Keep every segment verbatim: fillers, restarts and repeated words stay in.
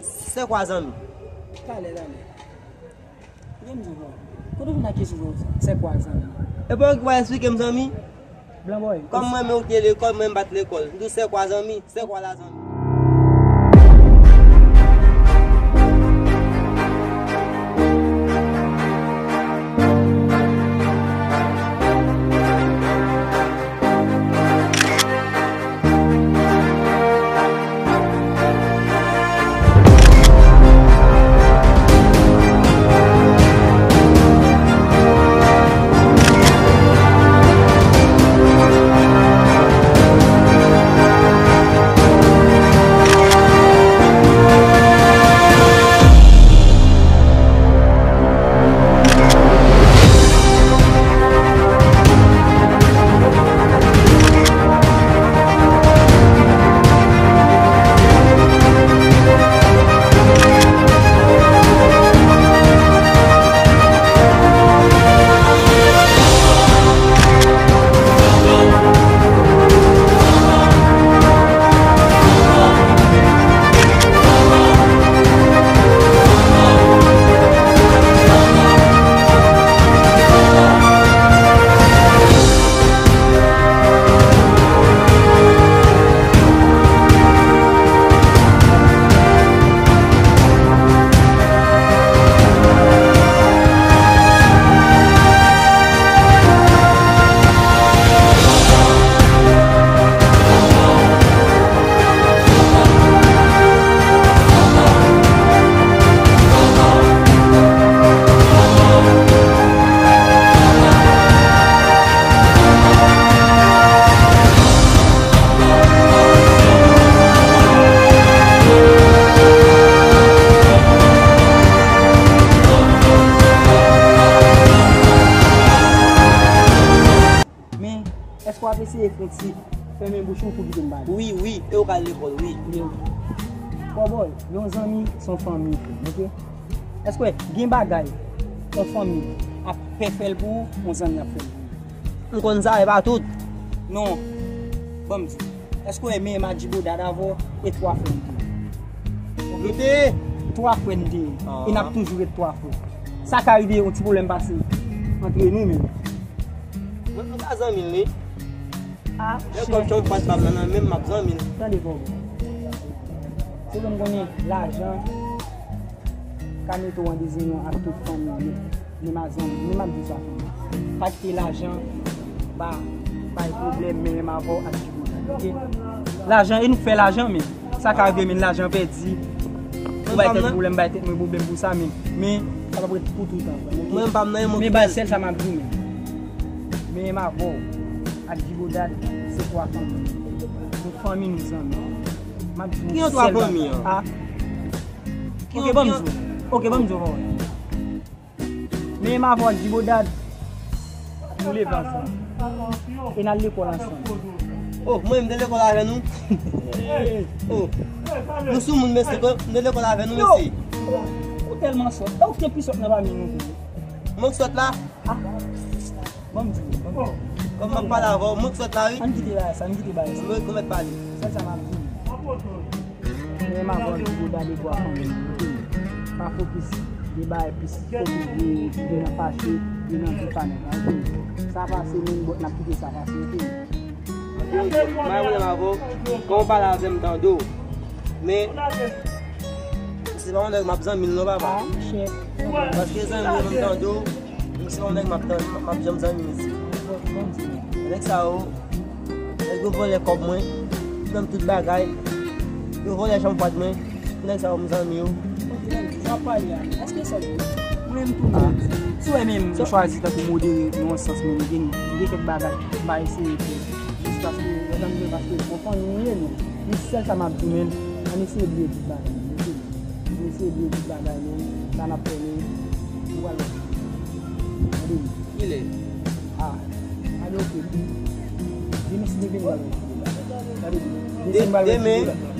C'est quoi zanmi? Talè, talè. Gen m di w, kote w vin ak kesyon sa? C'est quoi zanmi? E pa ou ki pral eksplike m zanmi? Blan bòy. Kòm mwen menm ou te lekòl, mwen m pa t lekòl. M di w c'est quoi zanmi? C'est quoi la zanmi? Men, èske w ap eseye fè yon ti fèmen bouch ou pou kite m pale? Wi, wi, e ou ka al lekòl, wi. Yo. Kòbòy, yon zanmi se yon fanmi, oke? Èske w gen bagay yon fanmi ap fè fè l pou ou, yon zanmi ap fè l pou ou? M konn sa, e pa tout. Non. Ban m di w. Èske w wè menm Adjibodad avè w e twa frè n te ye? Nou te ye? Twa frè n te ye. E n ap toujou ret twa frè. Sa ka rive yon ti pwoblèm pase antre nou menm. Mwen, mwen pa zanmi l, wi. Ah, lè kòb chan pat pa m nan, nan menm m ap zanmi l. Tande bò. Se ke m konnen lajan ka mete w an dezinion ak tout fanmi w, men, men m a zanmi, men m ap di sa fanmi. Pa kite lajan ba, bay pwoblèm menm avè w ak Djibola, oke? Lajan, e nou k fè lajan, men sa ka rive, men lajan pèdi. Ou bay tèt pwoblèm, bay tèt mwen pwoblèm pou sa, men, men sa p ap ret pou toutan, oke? Mwen, m pa m nan yon mond. Men bay sèl sa m ap di w, men. Men m avè w ak Djibola, se twa fanmi. Nou fanmi, nou zanmi. M ap di w sèl bagay. Ki yon twa fanmi an? Ah. Oke, ban m di w. Oke, ban m di w, bò. Men m avè w ak Djibola, nou leve ansanm. E n al lekòl ansanm. Oh, mwen, m te lekòl avè nou. Oh. Nou sou moun, mesye, m te lekòl avè nou, mesye. Ou tèlman sòt. E ou ki te pi sòt nan pami nou tou. Mwen k sòt la? Ah. Ban m di w, ban m di w. Kòm m ap pale avè w, mwen k sòt la, wi. Ann kite bagay sa, ann kite bagay sa. Mwen k mèt pale. Sèl sa m ap di w. Men m avè w, Djibola, de twa fanmi, oke? Pa fokis de bagay plis, fokis de, de nan fache, de nan vi pa nèg la, oke? Sa pase, men bòt n ap kite sa pase, oke? Mwen, mwen avè w, kòm w pale avè m, tande w. Men, se pa yon nèg m ap zanmi l non, papa. Ah, monchè. Paske zanmi m, m tande w, m se yon nèg m ap tann, m ap janm zanmi mesye. Nèg sa yo, nèg yo vòlè kòb mwen, yo pran tout bagay, yo vòlè chanm fwad mwen, nèg sa yo m zanmi yo. Oke, w ap pale a. Èske sa vre? Mwen menm tou, mwen. Si w wè menm, m chwazi tankou modere nan yon sans, men m gen, m gen kèk bagay m pa eseye fè. Jis paske, lè m di paske, bon, fanmi nou ye, nou. Men sèl sa m ap di, men, ann eseye bliye tout bagay, oke? Mesye, bliye tout bagay, men sa n ap fè, men nou pral wè. Tande m. Kilè? Ah, ale, oke. Demen si Bondye vle, m pral wè Djibola. Tande m.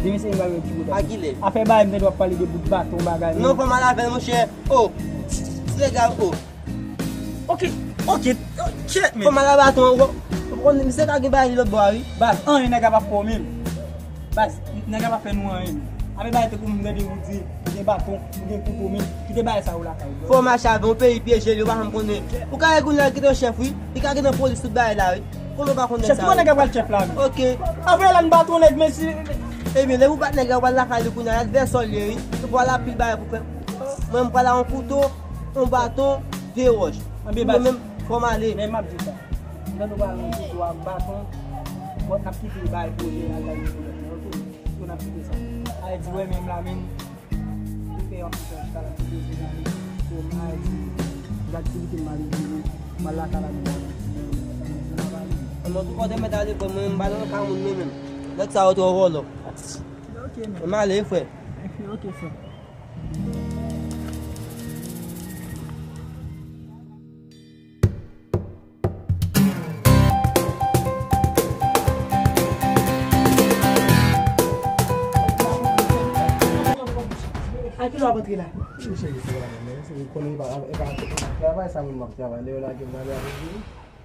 Demen si Bondye vle, m pral wè Djibola. A kilè? Afè bagay, m tande w ap pale de bout baton, bagay, men. Non, fò m al avè l, monchè. Oh! Ti legal, oh! Oke, oke, oke, men. Fò m al a baton, ou konn misye ka gen bagay li lòt bò a, wi. Baz, anyen nèg la p ap fè w menm. Baz, nèg la p ap fè nou anyen. Ape bay tankou m tande ou di, ou gen baton, ou gen kouto, men kite bagay sa yo lakay ou. Fò w mache avè yon peyi pyeje, li yo pa janm konnen. Ou ka gen kounye a kite yon chèf, wi. Li ka gen nan polis tout bagay la, wi. Kòman w pa konnen sa, wi? Chèf, ki konnen nèg la pral chèf la, men. Ok. Apre la, n baton nèg, men si. Ebyen, lè ou bat nèg la, ou pral lakay li kounye a, l vè sòl ye, wi. Ou pral anpil bagay pou fè. Mwen, m pral a yon kouto, yon baton, de wòch. Anben, mwen menm, fò m ale. Men m ap di w sa. M tande w pral yon kouto ak baton, bon, n ap kite bagay pwoje la, la, la, la, ok? Yo n ap kite sa. Ayiti wè menm la menm. Li fè yon ti chita la, ti poze la menm. So, m Ayiti, gad ki kite m ale vini. M al lakay la menm. Mwen tou kote mèt ale, frè, mwen m pa nan ka moun mwen menm. Nèg sa yo twò vòlò. Ok, men. M ale, frè. Ok, frè. A ki lè w ap antre la? Wi, cheri, se la menm, men se ou konnen e pa, e pa travay sa moun m ap travay, lè yo lage m nan lè a, wi.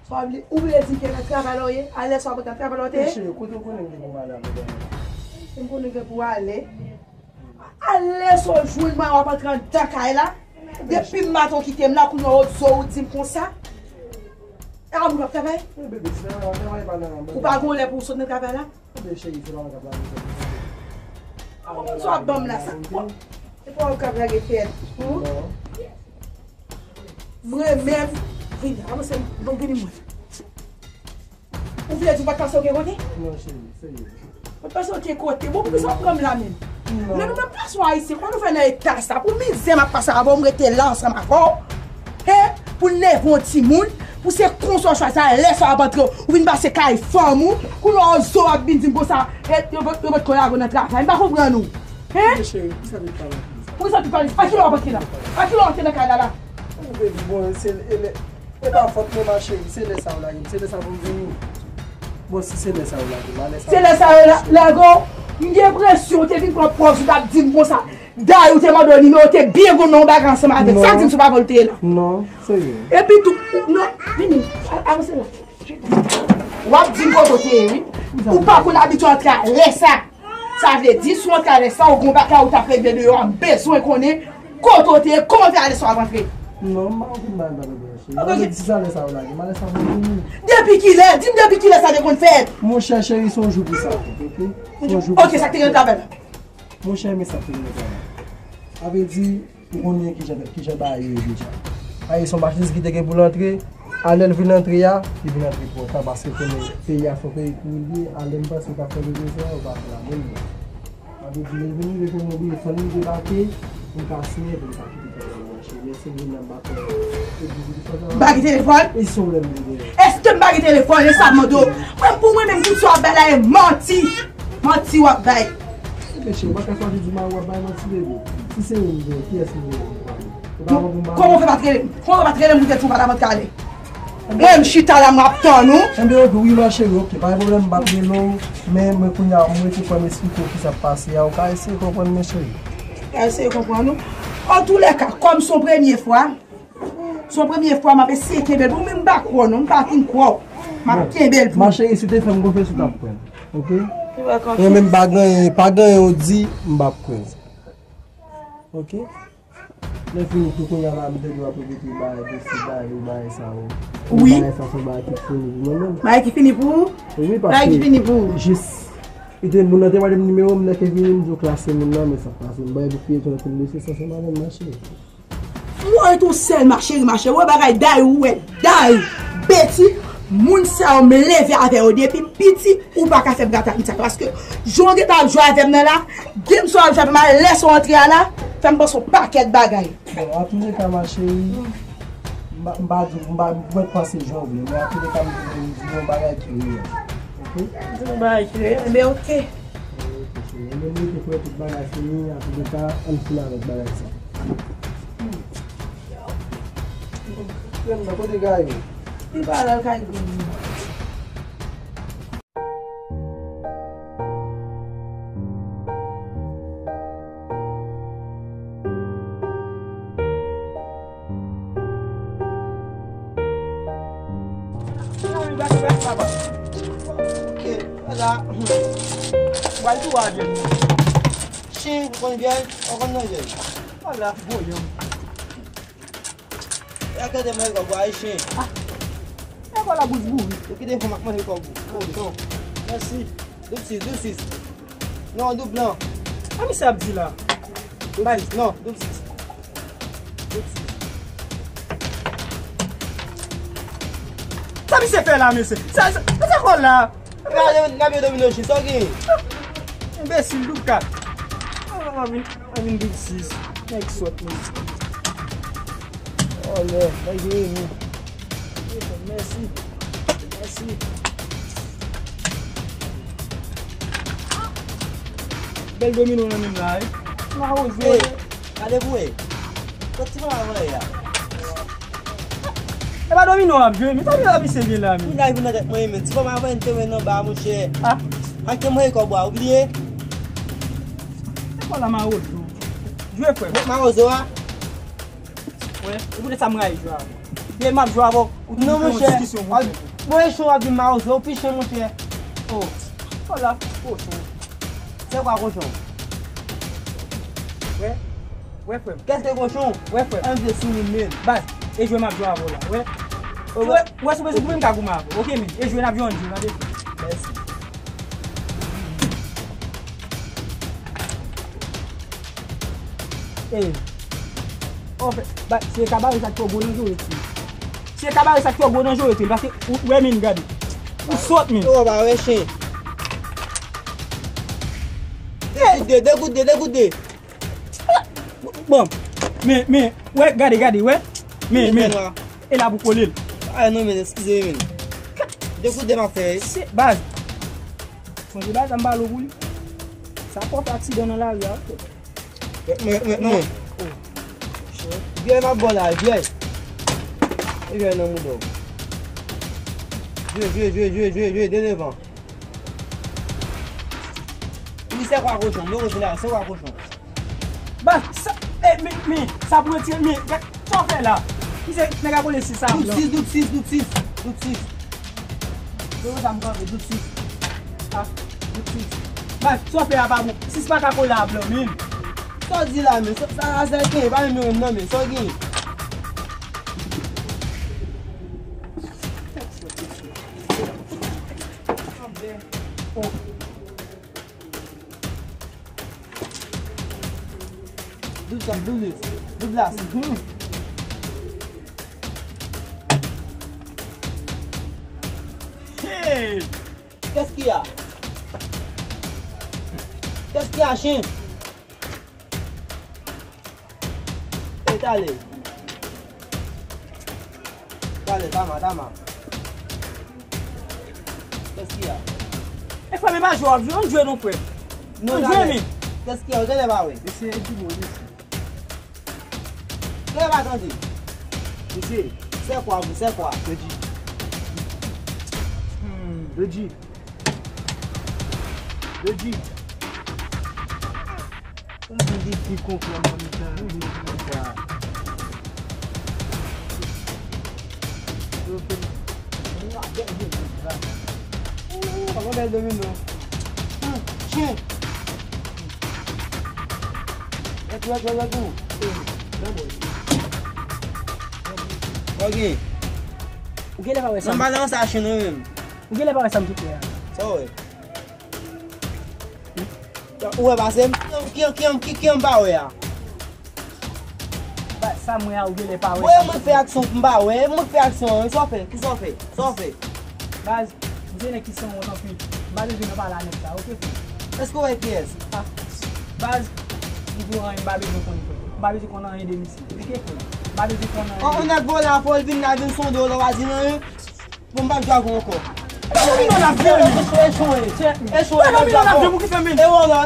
Sa w vle, ou vle di ke nan travay la w ye? A lè sa w ap antre nan travay la w te ye? Wi, cheri, kote w konnen m gen pou m ale avèk ou? M konnen gen pou w ale. A lè sa w jwenn mwen w ap antre anndan kay la. Depi maten w kite m la, kounye a w zo w di m konsa. E a moun w ap travay? Wi, bebe, se nan travay pa nan. Ou pa gon lè pou w sot nan travay la? Bebe, cheri, se pa mwen k ap travay. Ou konn sa w ap ban m la, sa? E pa w k ap lage tèt ou? Non. Mwen menm, vini, avanse, bon, vini mwen. Ou vle di w pa t panse w gen kote? Non, cheri, serye. Ou t panse w gen kote? Bon, poukisa w pran m la menm? Non. Men nou menm gason ayisyen, kòman nou fè nan eta sa? Pou mizè m ap pase avè w, m rete la ansanm avè w. Hen? Pou n leve yon timoun, pou se konsa w chwazi, a lè sa w ap antre, ou vin pase kay fanm ou, kounye a w zo w ap vin di m konsa, e, yo pot, yo pot kò lago nan travay. M pa konprann ou. Hen? Men cheri, poukisa w te pale konsa? Poukisa w te pale? A ki lè w ap antre la? A ki lè w antre nan kay la la? Ou baby, bon, se, e lè, e pa fòt mwen, ma chérie, se lè sa w lage m, se lè sa pou m vini. Bon, si se lè sa w lage m, a lè sa. Se lè sa yo la-, lage w? M gen enpresyon w te vin pran pòz ou t ap di m konsa. Dayè, ou te mande w nimewo, w te byen goumen yon bagay ansanm avè l. Sa di m sou pa vòl ou te ye la. Non, serye. Epi tou, non, vini, a-, avanse la. W ap di m kote w te ye, wi. Ou pa konn abitye antre a lè sa. Sa vle di, si w antre a lè sa, ou gon bagay ou t ap regle deyò a, m bezwen konnen kote w te ye, kòman w fè a lè sa w ap antre. Non, m pa konn bagay m pa regle, cheri. Mwen di sa lè sa w lage m, a lè sa pou m vini. Depi kilè? Di m depi kilè sa te konn fèt? Monchè, cheri, se yon jou pou sa fèt, ok? Se yon jou pou sa fèt. Ok, sa k te gen nan travay la? Monchè, men sa k te gen nan travay. Sa vle di, ou konnen kijan, kijan bagay yo ye deja. Ayisyen se yon machandiz ki te gen pou l antre, a lè l vin antre a, li vin antre twò ta, paske konnen peyi a se yon peyi ki oublie, a lè m panse l t ap fè bezwen sa, yo pa fè l menm jan. Sa vle di, lè l vin rive konnen oublie, fò l debake, pou l ka siyen, pou l ka kite travay la mache. Lè se vin nan batay, e di, di, sa, sa. M pa gen telefòn? E si w lè m gen? Èske m pa gen telefòn? E sa m mande w. Mwen, pou mwen menm, tout sa w ap bay la, e manti. Manti w ap bay. Ebyen, cheri, ou pa ka soti di mari w ap bay manti, bebe. Si se ou m gen, kiyès m gen pou m pale? Ou pa konprann m pale? Kòman w fè pa t rele m? Kòman w fè pa t rele m pou w te di w pa t ap antre ale? Mwen, m chita la, m ap tann ou. Enben, ok, wi, ma chérie, ok, pa gen pwoblèm, m p ap rele w, men mwen kounye a, mwen rete kwè m esplike w kisa k pase a, ou ka eseye konprann mwen, cheri. Ou ka eseye konprann ou. Antoulèka, kòm se yon premye fwa, se yon premye fwa m ap eseye kenbe l pou ou, men m pa kwè w non, m pa fin kwè w. M ap kenbe l pou ou. Ma chérie, si w te fè m konfyans, ou t ap kwè m. Ok? Mwen menm pa gen anyen, pa gen anyen ou di, m p ap kwè l. Ok? Lè fini tou kounye a la, m tande w ap repete bagay de se bagay, bagay sa yo. Wi. Bagay sa se bagay ki fini pou mwen menm. Bagay ki fini pou ou? Wi, paske jis, li te, moun nan te mande m nimewo m, lè ke vini, m di w klase moun nan, men sa k pase, m bay pou piye tou nan tèt mesye sa, se madanm nan, cheri. Mwen tou sèl, ma chérie, ma chérie. Ou wè bagay day, ou wè day. Beti, moun sa yo m leve avè yo depi m piti, ou pa ka fè m gate ak moun sa. Paske, jan w gentan ap jwe avè m nan la, game sa w ap jwe avè m a, lè sa w antre a la, fè m panse yon pakèt bagay. Bon, antoulèka, ma chérie, m pa, m pa di, m pa, m pa panse jan w vle, men antoulèka, m di yon bagay ki reyèl. Ok? Di yon bagay ki reyèl, men ok. Ok, cheri. Mwen rete kwè tout bagay fini, antoulèka, ann fin avèk bagay sa. Frè m nan, kote Gayo? Li pa la, l kay grann li. Ok, ala. Pral tou a vye. Chen, ou konn vyèj? Ou konn nan vyèj? Wala, voyou. E a kite manje kòb ou a, chen. Ah. E wala bouch bouri. Ou kite fè m ap manje kòb ou. Kochon. Mèsi. Doub sis, doub sis. Non, doub blan. Sa misye ap di la? Doub sis, non, doub sis. Doub sis. Sa misye fè la, mesye? Sa, sa, sa kò la? Gade, n ap jwe domino chen, sa w gen? Enbesil, doub kat. Mwen vin, mwen vin doub sis. Nèg sòt, mesye. Oh, lè, nèg yo renmen. Mèsi. Mèsi. Bèl domino nan men m la, wi. Mawozo. Hey, gade pou wè. Kot ti mama voye a? E pa domino ap jwe, men sa misye gen la, men. Moun la vin nan tèt mwen, men ti mama voye te wè nan ba, monchè. Ah. Ak te mwen kòb ou a, ou bliye? Se pa la mawozo. Jwe, frè. Met mawozo a. Wè, e poutèt sa m rayi jwe avè w. Lè m ap jwe avè w, ou toujou fè yon diskisyon, monchè. Mwen chen w ap di m mawozo, ou pi chen, monchè. Oh, wala, kochon. C'est quoi, cochon? Wè, wè, frè m. Qu'est-ce que cochon? Wè, frè m. An vle sou moun menm. Baz, e jwe m ap jwe avè w la, wè. Wè, wè, sou bezwen goumen m ka goumen avè w. Oke, men, e jwe n ap jwe, an jwe, tande. Mèsi. Ey. Anfen, ba, se kabare sa ki twò gwo nan jwe tou. Se kabare sa ki twò gwo nan jwe tou, paske ou, ou wè min gade. Ou sòt min. Ou pa wè chen. De gout de, de gout de, de gout de. Bon, men, men, wè, gade, gade, wè. Men, men. E la pou kole l. Ah non, men, eskize, men. De gout de m ap fè, wi. Se, baz. Sonje bagay sa m pale w pou li. Sa pwòp aksidan nan lari a, frè. Mwen, mwen, mwen. Oh. Vyèy m ap ba w la, vyèy. E vyèy nan mouda w. Jwe, jwe, jwe, jwe, jwe, jwe, de devan. Wi, c'est quoi, cochon? Mwen retounen la, c'est quoi, cochon? Baz, sa, e, men, men, sa pou retire, men, gad, sa w fè la? Misye, nèg la kole sis a blan. Doub sis, doub sis, doub sis, doub sis. Doub sa m kanpe, doub sis. Ah, doub sis. Baz, sa w fè a pa bon. Sis pa ka kole a blan, men. Sa w di la, men, sa, sa, sa, sa, gen, pa menm menm non, men, sa w gen. Oh. Doub sa, doub lis, doub las. Hey! Qu'est-ce qu'il y a? Qu'est-ce qu'il y a, chen? E tale. Tale, tama, tama. Qu'est-ce qu'il y a? E frè, men pa jwe w ap jwe, ann jwe non, frè. Non, ann jwe, men. Qu'est-ce qu'il y a? Ou genlè pa wè. Mesye, e di bon, mesye. Genlè pa tande. Mesye. C'est quoi, vous, c'est quoi? Yo di. Hmm. Yo di. Yo di. Mwen di ki konprann mwen menm jan, wi, konsa. Ooh, papa bèl domino. Hmm, chen. Wèt, wèt, wèt, wèt, ou. Ok. Ou genlè pa wè sa. Nan balans a chen nou menm. Ou genlè pa wè sa m te fè a. Sa w wè? Ou wè pase m? Ki, ki, ki, ki, ki m pa wè a? Ba, sa m wè a, ou genlè pa wè. Mwen, mwen fè aksyon pou m pa wè. Mwen fè aksyon an. Sa w fè? Kisa w fè? Sa w fè? Baz, m se nèg ki sanwont anpil. M pa bezwen nan pale a nèg sa, oke, frè? Èske w wè kiyès? Ah, baz, nivo anyen, m pa bezwen konn, frè. M pa bezwen konn anyen de misye. Oke, frè? M pa bezwen konn anyen. On, on nèg vòlè a fò l vin la, vin sonde w, lè w pa di l anyen. Bon, m p ap jwe avè w ankò. E domino n ap jwe, men. E domino n ap jwe, men. E domino n ap jwe, men. E vòlè.